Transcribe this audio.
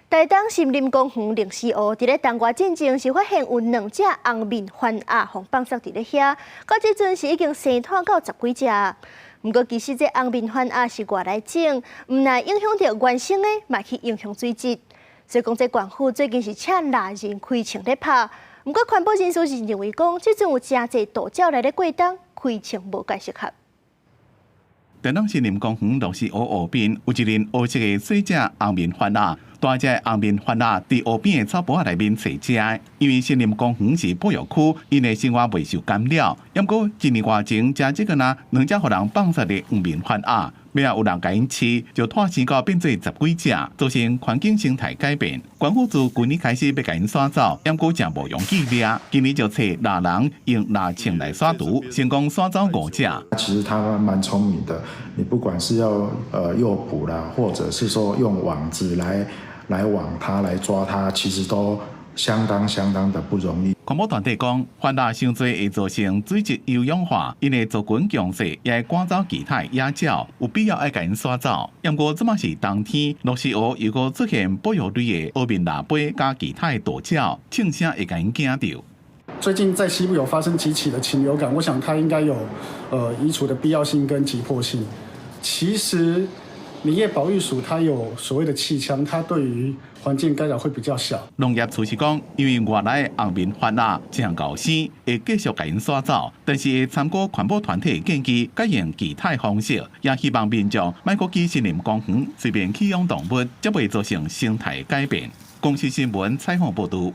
台東森林公園龍獅湖，佇咧冬外進前是發現有兩隻紅面番鴨予放殺佇咧遐，到這陣是已經生湠到十幾隻。毋過其實這紅面番鴨是外來種，毋但影響著原生的，嘛去影響水質。所以講，這縣府最近是請獵人開槍咧拍。毋過環保人士是認為講，這陣有誠濟渡鳥來咧過冬，開槍無蓋適合。台東森林公園龍獅湖湖邊有一輪黑色的細隻紅面番鴨，大隻紅面番鴨佇湖邊的草埔仔內面揣食。因為森林公園是保育區，𪜶的生活袂受干擾。毋過一年外前，才這個呢兩隻予人放殺的黃面番鴨，尾仔有人共𪜶飼，就湠生到變做十幾隻，造成環境生態改變。縣府自舊年開始欲共𪜶趕走，毋過誠無容易掠。今年就揣獵人用獵槍來殺除，成功趕走五隻。其實它蠻聰明的，你不管是要誘捕啦，或者是說用網子來網它、來抓它，其實都相當相當的不容易。環保團體講，番鴨傷濟會造成水質優氧化，𪜶的族群強勢，也會趕走其他野鳥，有必要愛共𪜶趕走。毋過這馬是冬天，龍獅湖又閣出現保育類的黑面蜊飛佮其他的渡鳥，槍聲會共𪜶驚著。最近在西部有發生幾起的禽流感，我想它應該有移除的必要性跟急迫性。其實林業保育署它有所謂的氣槍，它對於環境干擾會比較小。農業處是講，因為外來的紅面番鴨誠𠢕生，會繼續共𪜶趕走，但是會參考環保團體建議，改用其他方式，也希望民眾莫閣去森林公園隨便棄養動物，才袂造成生態改變。公視新聞採訪報導。